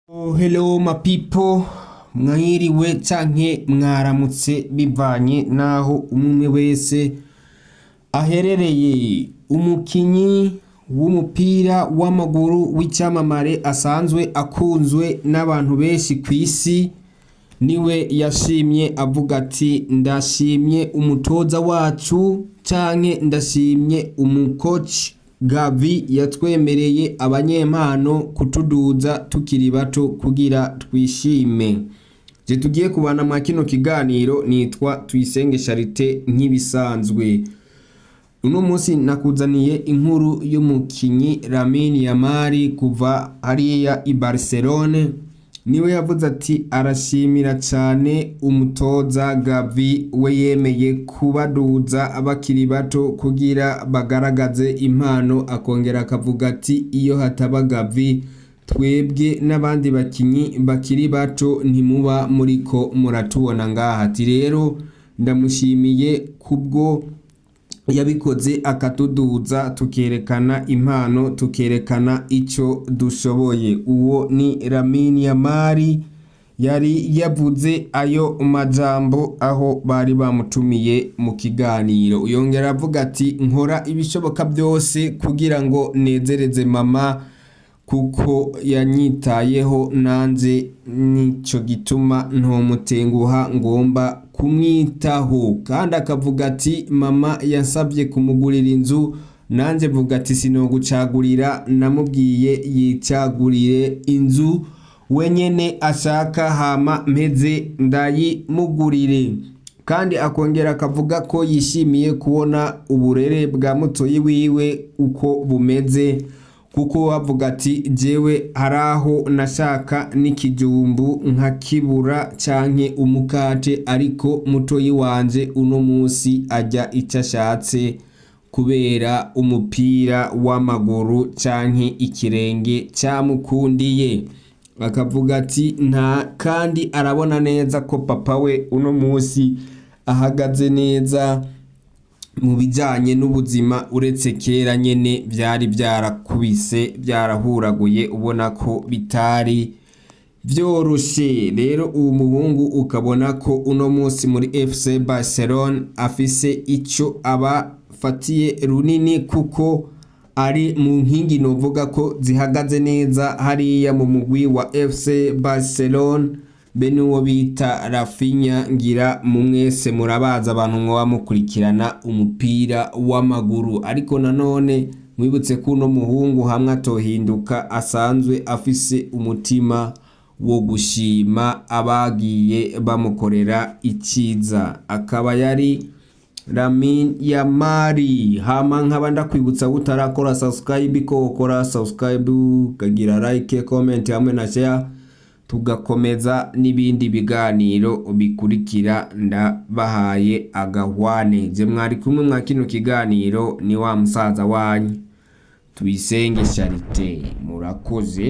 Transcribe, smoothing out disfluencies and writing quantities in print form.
Oh, hello my people, mwiriwe canke mwaramutse bivanye naho umwe wese aherereye. Umukinyi w'umupira w'amaguru w'icyamamare asanzwe akunzwe n'abantu benshi kw'isi niwe yashimye avuga ati: "Ndashimye umutoza wacu canke ndashimye umukoci Gavi yatwemereye abanyempano kutuduza tukiri bato kugira twishime." Je tugiye kubana mwa kino kiganiro nitwa Tuyisenge Charite. Nk'ibisanzwe, uno munsi nakuzaniye inkuru y'umukinyi Lamine Yamal kuva hariya i Barcelone. Niwe yavuze ati arashimira cyane umutoza Gavi we yemeye kubaduza bakiri bato kugira bagaragaze impano. Akongera akavuga ati iyo hataba Gavi, twebwe n'abandi bakinyi bakiri bato ntimuba muriko muratubona ngaha. Ati rero ndamushimiye kubwo yabikoze akatuduza, tukerekana impano, tukerekana ico dushoboye. Uwo ni Lamine Yamal yari yavuze ayo majambo aho bari bamutumiye mu kiganiro. Yongera avuga ati nkora ibishoboka byose kugira ngo nezereze mama kuko yanyitayeho, nanje nico gituma ntomutenguha, ngomba kumwitaho. Kandi akavuga ati mama yansabye kumugurira inzu, nanje mvuga ati sinogucagurira, namubwiye yicagurire inzu wenyene ashaka, hama mpeze ndayimugurire. Kandi akongera akavuga ko yishimiye kubona uburere bwa mutoyi wiwe uko bumeze, kuko bavuga ati jewe haraho nashaka n'ikijumbu nkakibura canke umukate, ariko mutoyi wanje uno musi arya ico ashatse kubera umupira w'amaguru canke ikirenge camukundiye. Akavuga ati nta kandi arabona neza ko papa we uno musi ahagaze neza mu bijanye n'ubuzima, uretse kera nyene vyari vyarakubise vyarahuraguye, ubona ko bitari vyoroshe. Rero uwo muhungu ukabona ko uno musi muri FC Barcelone afise ico abafatiye runini, kuko ari mu nkingi novuga ko zihagaze neza hariya mu mugwi wa FC Barcelone, be n'uwo bita Raphinha. Ngira mu mwese murabaza abantu mwoba mukurikirana umupira w'amaguru. Ariko nanone mwibutse ko uno muhungu hamwe atohinduka asanzwe afise umutima wo gushima abagiye bamukorera iciza. Akaba yari Lamine Yamal. Hama nkaba ndakwibutsa utarakora subscribe ko ukora subscribe, ukagira like, comment hamwe na share, tugakomeza n'ibindi biganiro bikurikira. Ndabahaye agahwane. Je mwari kumwe mwa kino kiganiro ni wa musaza wanyu Tuyisenge Charite. Murakoze.